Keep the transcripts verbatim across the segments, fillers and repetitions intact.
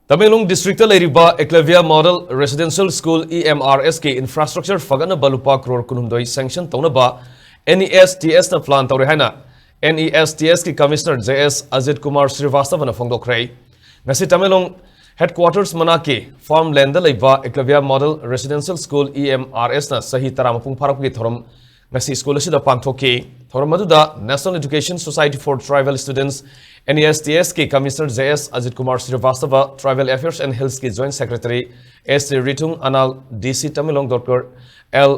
Tamenglong district ꯂꯩꯔꯤꯕ Eklavya model residential school, E M R S ꯀꯤ infrastructure ꯐꯒꯠꯅꯕ ꯂꯨꯄꯥ ꯀ꯭ꯔꯣꯔ ꯀꯨꯟꯍꯨꯝꯗꯣꯏ ꯁꯦꯡꯁꯟ ꯇꯧꯅꯕ N E S T S ꯅ ꯄ꯭ꯂꯥꯟ ꯇꯧꯔꯦ ꯍꯥꯏꯅ N E S T S ꯀꯤ commissioner J S Ajit Kumar ꯁ꯭ꯔꯤꯚꯥꯁꯇꯚꯅ ꯐꯣꯡꯗꯣꯛꯈ꯭ꯔꯦ꯫ ꯉꯁꯤ ꯇꯃꯦꯡꯂꯣꯡ ꯍꯦꯗꯀ꯭ꯋꯥꯇꯔꯁ ꯃꯅꯥꯛꯀꯤ ꯐꯥꯔꯝ ꯂꯦꯟꯗ ꯂꯩꯕ Eklavya model residential school, E M R S ꯅ ꯆꯍꯤ ꯇꯔꯥ ꯃꯄꯨꯡ ꯐꯥꯔꯛꯄꯒꯤ ꯊꯧꯔꯝ ꯉꯁꯤ ꯁ꯭ꯀꯨꯜ ꯑꯁꯤꯗ ꯄꯥꯡꯊꯣꯛꯈꯤ꯫ ꯊꯧꯔꯝ ꯑꯗꯨꯗ National Education Society for Tribal Students, N E S T S ꯀꯤ commissioner J S Ajit Kumar Srivastava, Tribal Affairs and Hills ꯀꯤ joint secretary S T Rithung Anal, D C Tamenglong doctor L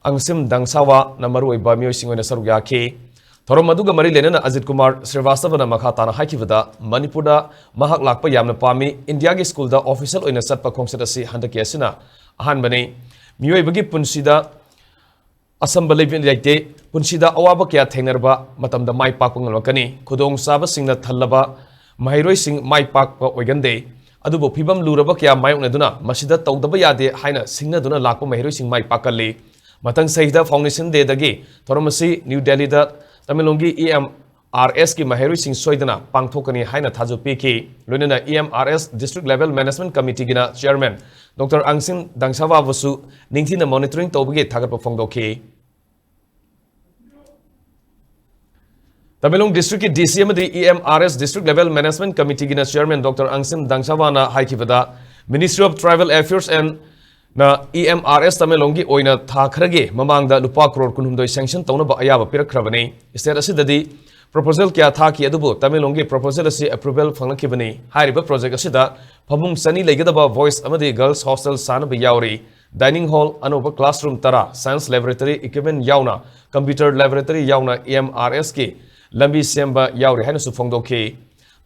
Angshim ꯗꯪꯁꯥꯋꯥꯅ ꯃꯔꯨꯑꯣꯏꯕ ꯃꯤꯑꯣꯏꯁꯤꯡ ꯑꯣꯏꯅ ꯁꯔꯨꯛ ꯌꯥꯈꯤ꯫ ꯊꯧꯔꯝ ꯑꯗꯨꯒ ꯃꯔꯤ ꯂꯩꯅꯅ ꯑꯖꯤꯠ ꯀꯨꯃꯥꯔ ꯁ꯭ꯔꯤꯚꯥꯁꯇꯚꯅ ꯃꯈꯥ ꯇꯥꯅ ꯍꯥꯏꯈꯤꯕꯗ, ꯃꯅꯤꯄꯨꯔꯗ ꯃꯍꯥꯛ ꯂꯥꯛꯄ ꯌꯥꯝꯅ ꯄꯥꯝꯃꯤ꯫ ꯏꯟꯗꯤꯌꯥꯒꯤ ꯁ꯭ꯀꯨꯜꯗ ꯑꯣꯐꯤꯁꯤꯌꯦꯜ ꯑꯣꯏꯅ ꯆꯠꯄ ꯈꯣꯡꯆꯠ ꯑꯁꯤ ꯍꯟꯗꯛꯀꯤ ꯑꯁꯤꯅ ꯑꯍꯥꯟꯕꯅꯤ꯫ ꯃꯤꯑꯣꯏꯕꯒꯤ ꯄꯨꯟꯁꯤꯗ ꯑꯁꯝꯕ ꯂꯩꯕ ꯂꯩꯇꯦ꯫ ꯄꯨꯟꯁꯤꯗ ꯑꯋꯥꯕ ꯀꯌꯥ ꯊꯦꯡꯅꯔꯕ ꯃꯇꯝꯗ ꯃꯥꯏ ꯄꯥꯛꯄ ꯉꯝꯂꯛꯀꯅꯤ꯫ ꯈꯨꯗꯣꯡꯆꯥꯕꯁꯤꯡꯅ ꯊꯜꯂꯕ ꯃꯍꯩꯔꯣꯏꯁꯤꯡ ꯃꯥꯏ ꯄꯥꯛꯄ ꯑꯣꯏꯒꯟꯗꯦ꯫ ꯑꯗꯨꯕꯨ ꯐꯤꯕꯝ ꯂꯨꯔꯕ ꯀꯌꯥ ꯃꯥꯌꯣꯛꯅꯗꯨꯅ ꯃꯁꯤꯗ ꯇꯧꯗꯕ ꯌꯥꯗꯦ ꯍꯥꯏꯅ ꯁꯤꯡꯅꯗꯨꯅ ꯂꯥꯛꯄ ꯃꯍꯩꯔꯣꯏꯁꯤꯡ ꯃꯥꯏ ꯄꯥꯛꯀꯜꯂꯤ꯫ ꯃꯊꯪ ꯆꯍꯤꯗ Foundation Day ꯗꯒꯤ ꯊꯧꯔꯝ ꯑꯁꯤ ꯅ꯭ꯌꯨ ꯗꯦꯜꯂꯤꯗ ꯇꯃꯦꯡꯂꯣꯡꯒꯤ E M R S ꯀꯤ ꯃꯍꯩꯔꯣꯏꯁꯤꯡ ꯁꯣꯏꯗꯅ ꯄꯥꯡꯊꯣꯛꯀꯅꯤ ꯍꯥꯏꯅ ꯊꯥꯖꯕ ꯄꯤꯈꯤ꯫ ꯂꯣꯏꯅꯅ E M R S District Level Management Committee ꯒꯤꯅ ꯆꯤꯌꯔꯃꯦꯟ ꯗꯣꯛꯇꯔ ꯑꯪꯁꯤꯟ ꯗꯪꯁꯥꯋꯥꯕꯨꯁꯨ ꯅꯤꯡꯊꯤꯅ ꯃꯣꯅꯤꯇꯔꯤꯡ ꯇꯧꯕꯒꯤ ꯊꯥꯒꯠꯄ ꯐꯣꯡꯗꯣꯛꯈꯤ꯫ ꯇꯃꯦꯡꯂꯣꯡ ꯗꯤꯁꯇ꯭ꯔꯤꯛꯀꯤ D C ꯑꯃꯗꯤ E M R S District Level Management Committee ꯒꯤꯅ ꯆꯤꯌꯔꯃꯦꯟ ꯗꯣꯛꯇꯔ ꯑꯪꯁꯤꯟ ꯗꯪꯁꯥꯋꯥꯅ ꯍꯥꯏꯈꯤꯕꯗ, Ministry of Tribal Affairs and ꯅ E M R S ꯇꯃꯦꯡꯂꯣꯡꯒꯤ ꯑꯣꯏꯅ ꯊꯥ ꯈꯔꯒꯤ ꯃꯃꯥꯡꯗ ꯂꯨꯄꯥ ꯀ꯭ꯔꯣꯔ ꯀꯨꯟꯍꯨꯝꯗꯣꯏ ꯁꯦꯡꯁꯟ ꯇꯧꯅꯕ ꯑꯌꯥꯕ ꯄꯤꯔꯛꯈ꯭ꯔꯕꯅꯤ꯫ ꯁ꯭ꯇꯦꯠ ꯑꯁꯤꯗꯗꯤ ꯄ꯭ꯔꯣꯄꯣꯖꯦꯜ ꯀꯌꯥ ꯊꯥꯈꯤ, ꯑꯗꯨꯕꯨ ꯇꯃꯦꯡꯂꯣꯡꯒꯤ ꯄ꯭ꯔꯣꯄꯣꯖꯦꯜ ꯑꯁꯤ ꯑꯦꯄ꯭ꯔꯨꯚꯦꯜ ꯐꯪꯂꯛꯈꯤꯕꯅꯤ꯫ ꯍꯥꯏꯔꯤꯕ ꯄ꯭ꯔꯣꯖꯦꯛ ꯑꯁꯤꯗ ꯐꯃꯨꯡ ꯆꯅꯤ ꯂꯩꯒꯗꯕ ꯕꯣꯏꯁ ꯑꯃꯗꯤ ꯒꯔꯜꯁ ꯍꯣꯁꯇꯦꯜ ꯁꯥꯅꯕ ꯌꯥꯎꯔꯤ꯫ ꯗꯥꯏꯅꯤꯡ ꯍꯣꯜ, ꯑꯅꯧꯕ ꯀ꯭ꯂꯥꯁꯔꯨꯝ ꯇꯔꯥ, ꯁꯥꯏꯟꯁ ꯂꯦꯕꯣꯔꯦꯇꯔꯤ ꯏꯀ꯭ꯋꯤꯞꯃꯦꯟ ꯌꯥꯎꯅ, ꯀꯝꯄ꯭ꯌꯨꯇꯔ ꯂꯦꯕꯣꯔꯦꯇꯔꯤ ꯌꯥꯎꯅ E M R S ꯀꯤ ꯂꯝꯕꯤ ꯁꯦꯝꯕ ꯌꯥꯎꯔꯤ ꯍꯥꯏꯅꯁꯨ ꯐꯣꯡꯗꯣꯛꯈꯤ꯫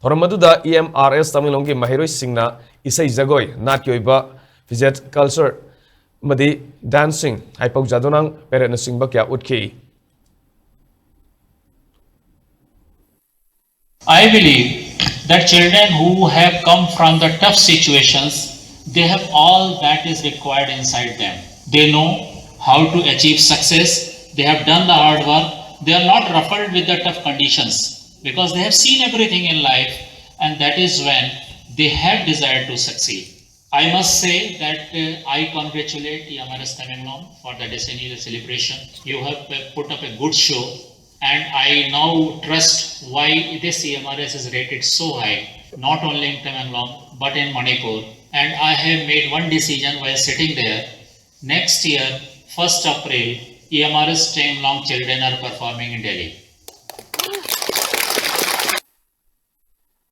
ꯊꯧꯔꯝ ꯑꯗꯨꯗ E M R S ꯇꯃꯦꯡꯂꯣꯡꯒꯤ ꯃꯍꯩꯔꯣꯏꯁꯤꯡꯅ ꯏꯁꯩ ꯖꯒꯣꯏ, ꯅꯥꯠꯀꯤ ꯑꯣꯏꯕ ꯐꯤꯖꯦꯠ, ꯀꯜꯆꯔ ꯑꯃꯗꯤ ꯗꯥꯟꯁꯤꯡ, ꯍꯥꯏꯄꯧ ꯖꯥꯗꯣꯅꯥꯡ ꯄꯦꯔꯦꯠꯅꯆꯤꯡꯕ ꯀꯌꯥ ꯎꯠꯈꯤ꯫ I believe that children who have come from the tough situations, they have all that is required inside them. They know how to achieve success. They have done the hard work. They are not ruffled with the tough conditions because they have seen everything in life, and that is when They have desire to succeed. I must say that uh, I congratulate E M R S Tamenglong for the decennial celebration. You have uh, put up a good show, and I now trust why this E M R S is rated so high, not only in Tamenglong but in Manipur. And I have made one decision while sitting there. Next year, first April, E M R S Tamenglong children are performing in Delhi.